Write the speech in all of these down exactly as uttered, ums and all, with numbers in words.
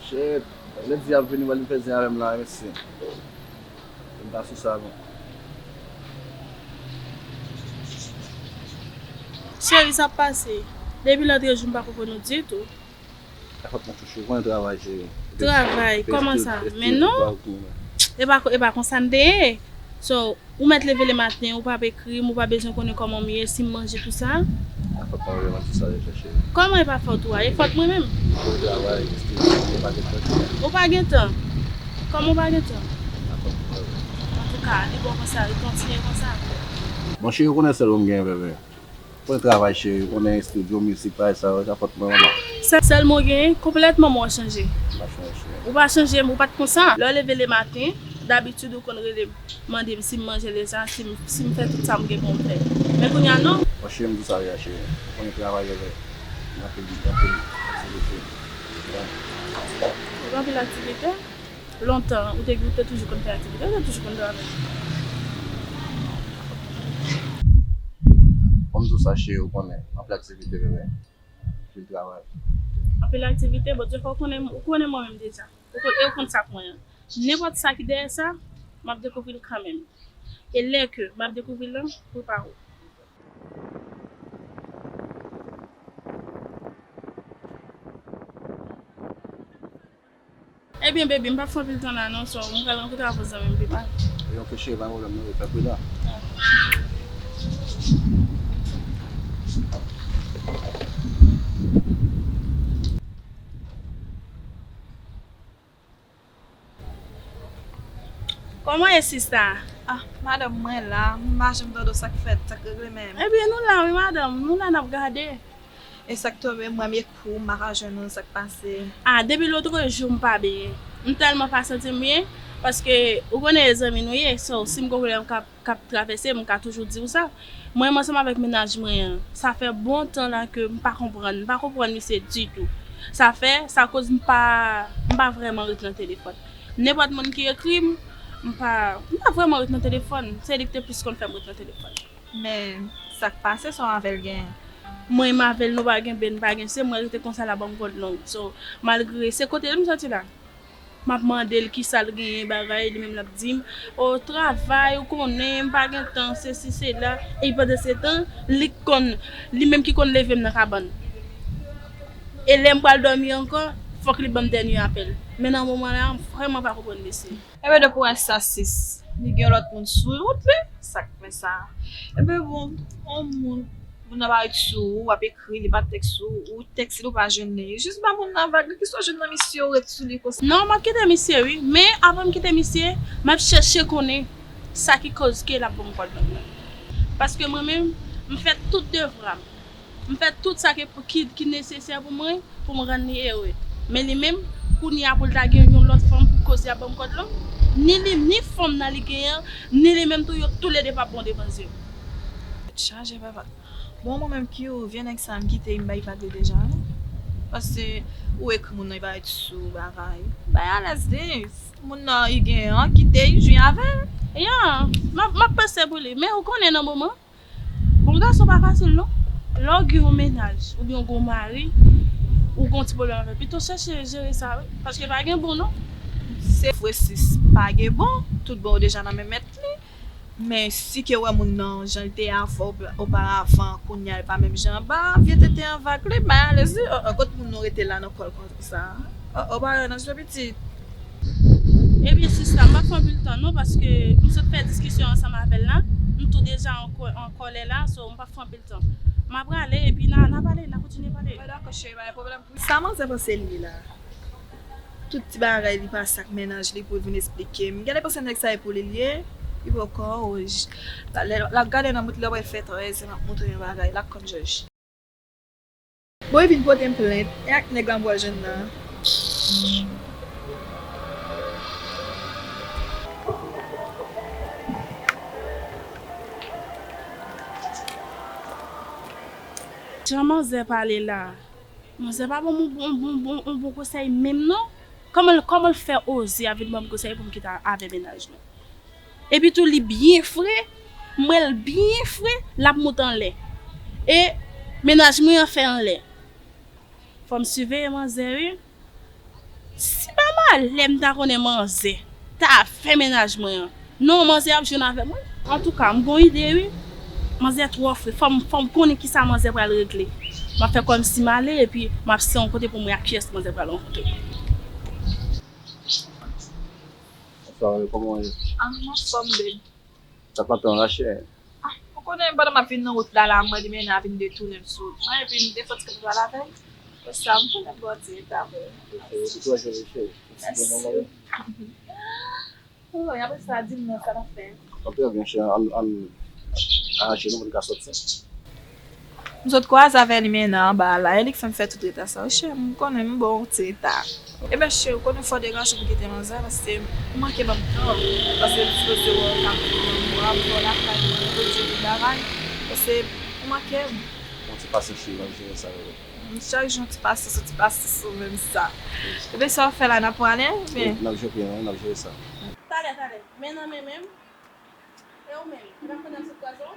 Shit, lendi ap vini, pral vin fè zen avè m la, mèsi. M pa sou sa, non. Cheri, sa ap pase. Depi lòt jou, m pa konprann ou ditou. Sa fòt mwen chouchou, konnen travay, cheri. Travay, kòman sa? Men non. E pa, e pa konsa n te ye. So, ou mèt leve le maten, ou p ap ekri m, ou pa bezwen konnen kòman m ye, si m manje, tou sa. A fòt mwen, mwen di sa deja, cheri. Kòman e pa fòt ou a? E fòt mwen menm. Mwen travay, mwen pa gen tan. Ou pa gen tan? Kòman ou pa gen tan? A fòt mwen. Antouka, li bon konsa, li kontinye konsa. Bon, cheri, ou konnen sèl ou m gen, bebe. Konnen travay, cheri, konnen estidyo, mizik, bagay sa yo, sa fòt mwen, manman. Sèl, sèl mwen genyen, konplètman mwen chanje. M pa chanje, cheri. Ou pa chanje, ou pa t konsa. Lè w leve le maten, dabitid ou konn rele m, mande m si m manje deja, si m, si m fè tout sa m gen pou m fè. Men kounye a, non. Bon, cheri, m di sa, wi, cheri. Konnen travay, bebe. Gen anpil, gen anpil aktivite. Gen anpil aktivite? Lontan, ou te, ou te toujou konn fè aktivite, ou te toujou konn travay. Kòm tou sa, cheri, ou konnen, anpil aktivite, bebe. Anpil travay. Anpil aktivite, Bondye fè w konnen, ou konnen mwen menm deja. Ou konn, e ou konn sa k mwen an. Nenpòt sa ki dèyè sa, m ap dekouvri l kanmenm. E lè ke m ap dekouvri l lan, prepare w. Ebyen, baby, m p ap fè anpil tan la non, so, m pral rankontre avèk zanmi m pi mal. Ebyen, ok, cheri, pa gen pwoblèm, non, fè pri la. Kòman ye, sista? Ah, madanm, mwen la, m pa janm tande w, sa k fèt, sa k regle menm? Ebyen, nou la, wi, madanm, nou la, n ap gade. E sa k tonbe, m wè m ekri w, m pa ka jwenn ou, sa k pase? Ah, depi lòtrejou, m pa byen. M tèlman pa santi m byen, paske ou konnen e zanmi nou ye, so, si m gon pwoblèm k ap, k ap travèse m, m ka toujou di w sa. Mwen menm ansanm avèk mennaj mwen an, sa fè bon tan la ke m pa konprann, m pa konprann misye ditou. Sa fè, sa koz m pa, m pa vrèman ret nan telefòn. Nenpòt moun ki ekri m, m pa, m pa vrèman ret nan telefòn. Se li ki te plis konn fè m ret nan telefòn. Men, sa k pase, sa w avè l genyen? Mwen, m avè l, nou pa gen ben, pa gen se, mwen rete konsa, l ap ban m kòdlong. So, malgre se kote l m soti la, m ap mande l kisa l genyen, bagay, li menm l ap di m, o, travay, ou konnen, m pa gen tan, sesi, sela. E pandan se tan, li k konn, li menm ki konn leve m nan kabann. E lè m pral dòmi ankò, fòk li ban m dènye apèl. Men nan moman la, m vrèman pa konprann mesye. Ebyen, depi w wè sa, sis, li gen yon lòt moun sou wout li, sa k fè sa? Ebyen, bon, yon moun, moun nan pa ret sou ou, w ap ekri, li pa tèks ou, ou tèks li, ou pa jwenn li. Jis ba moun nan vag li, kisa w jwenn nan misye, ou ret sou li konsa? Non, m ap kite misye, wi, men avan m kite misye, m ap chèche konnen sa ki koz ke l ap ban m kòdlong nan. Paske mwen menm, m fè tout devwa m. M fè tout sa ke, ki, ki nesesè pou mwen, pou m rann li ere. Men li menm, kounye a pou l ta gen yon lòt fanm pou koz li ap ban m kòdlong, ni li, ni fanm nan li genyen an, ni li menm tou, yo toulede p ap bon devan zye m. Tèt chaje, papa. Bon, mwen menm ki ou, vye nèg sa, m kite, m bay vag li deja, wi. Paske ou ekri moun nan, li pa ret sou bagay. Bay alèz li. Moun nan, li genyen an, kite, li jwi avè l. Ya, m ap, m ap panse pou li. Men ou konnen nan moman, bon, gason pa fasil non. Lè w gen yon mennaj, oubyen w gen yon mari, ou gen yon ti pwoblèm avè l, pito chèche jere sa, wi. Paske pa gen bon non. Se vre, sis, pa gen bon. Tout bon yo deja nan men mèt li. Men si ke w wè moun nan, jan l te avè w oparavan, kounye a, li pa menm jan anba, vye tete an vag li, bay alèz li. O, o, kot moun nou rete la nan kò l konsa? O, o, pa wè nan je pitit. Ebyen, sista, m p ap fè anpil tan non, paske m sot fè diskisyon ansanm avè l la. M tou deja an kò-, an kòlè la, so m p ap fè anpil tan. M ap prale, epi n a, n a pale, n a kontinye pale. Mwen dakò, cheri, pa gen pwoblèm pou sa manzè panse l ye la. Tout ti bagay li pase ak mennaj li pou l vin esplike m. Gade panse nèg sa e pou li l ye, li poko wouj. Talè l ap gade nan mout lè w wè fè trèz, m ap montre yon bagay, l ap konn jòj. Bon, li vin pote m plent, e ak nèg la m pral jwenn nan. Jan manzè pale la, manzè pa ban m yon bon, bon, bon, yon bon konsèy menm non. Kòman l, kòman l fè oze a vin ban m konsèy pou m kite avè mennaj mwen? Epi tou li byen fre, m wè l byen fre, l ap moute anlè. E mennaj mwen an fè anlè. Fò m siveye manzè wi. Si, Talè m ta konnen manzè ta fè mennaj mwen an. Non, manzè ap jwenn avè mwen. Antouka, m gon ide wi. Manzè twò fre. Fò m, fò m konnen kisa manzè pral regle. M ap fè kòmsi m ale epi m ap se yon kote pou m wè ak kiyès manzè pral rankontre. Bonsoir, kòman w ye? Ah, m anfòm, babe. Sa pa tan la, chè. Ah, ou konnen pandan m ap vin nan wout la, la, mwen li mennen a vin detounen m sou wout mwen, epi m te santi ke m pral avè l. Pou sa, m konnen m bò ti eta vre. Ok, ou te twò joli, cheri. Mèsi. Oh, e apre sa, di m non, sa n ap fè? N ap trè byen, cheri. Ann, ann aranje nou pou n ka sòti. M sot kwaze avè li mennen anba a la, e li k fè m fè tout eta sa. Wi, cheri, m konnen m bon ti eta. Ebyen, cheri, ou konnen fò w deranje pou kite manzè a, paske ou manke ban m tan. Paske m sipoze wè w t ap vin nan mwa, m wè w lakay mwen, ou di tout bagay. Paske ou manke m. Bon, ti pase, cheri, n ap jere sa yo. Chak jou yon ti pase sou, ti pase sou, menm sa. Ebyen, sa w fè la, n ap prale, ebyen? N ap jere, n ap jere sa. Talè, talè. Men nan men menm. E ou menm, e pa kounye a m sot kwaze w?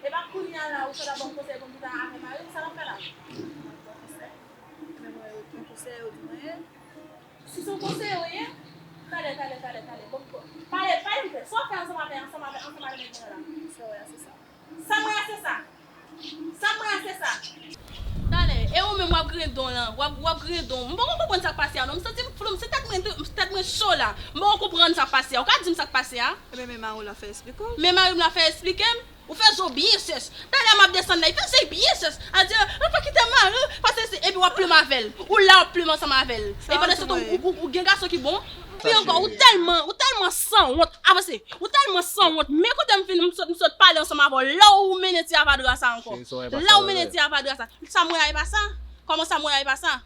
E pa kounye a la ou sot ap ban m konsèy pou m kite avè mari m, sa n ap fè la? Mwen, mwen, yon konsèy ou di mwen ye? Si se yon konsèy ou ye, talè, talè, talè, talè, bon, bon. Pale, pale m klè, sa w fè ansanm avè, ansanm avè, ansanm avè nèg mwen an la? Sa w wè a, se sa. Sa m wè a, se sa. Sa m wè a, se sa. Talè, e ou menm w ap grendon lan, w ap, w ap grendon. M poko konprann sa k pase a non, m santi m flou, m se tèt mwen, tèt mwen cho la. M poko konprann sa k pase a. Ou ka di m sa k pase a? Ebyen, men mari w la fè eksplike w. Men mari m la fè eksplike m. Ou fè zo byen sèch. Talè m ap desann la, li fè zo byen sèch. A di, ou pa kite mari w, paske se, epi w ap plenm avè l. Ou la w ap plenm ansanm avè l. E pandan se tan, ou, ou, ou gen gason ki bon. Epi ankò, ou tèlman, ou tèlman sanwont. Avanse. Ou tèlman sanwont. Men kote m fin, m sot, m sot pale ansanm avè w. La w mennen ti avadra sa ankò. La w mennen ti avadra sa. Sa m wè a, e pa sa? Kòman sa m wè a, e pa sa?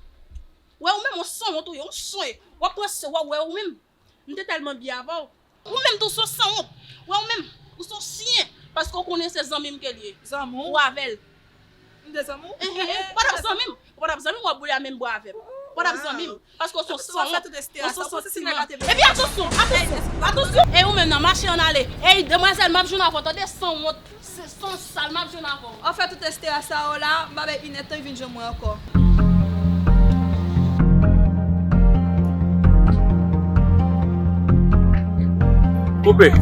Wè ou menm, ou sanwont ou ye, ou sanwont. W ap pran se w ap wè ou menm. M te tèlman byen avè w. Ou menm tou se yon sanwont. Wè ou menm, ou se yon chyen. Paske w konnen se zanmi m ke l ye. Zanmi w? Ou avè l. M te zanmi w? Ehe. Ou pa t ap zanmi m. Ou pa t ap zanmi m, w ap boule a menm bò avè m. Ou pa t ap zanmi m. Paske w se yon sanwont. Ou se yon sanwont ti moun. Epi atansyon, atansyon, atansyon. Ey, ou menm nan, mache ann ale. Ey, demwazèl, m ap jwenn avè w, tande, sanwont. Se, se yon sal, m ap jwenn avè w. An fèt, tout estera sa yo la, m pa bay inèdtan, li vin jwenn mwen ankò. Koupe.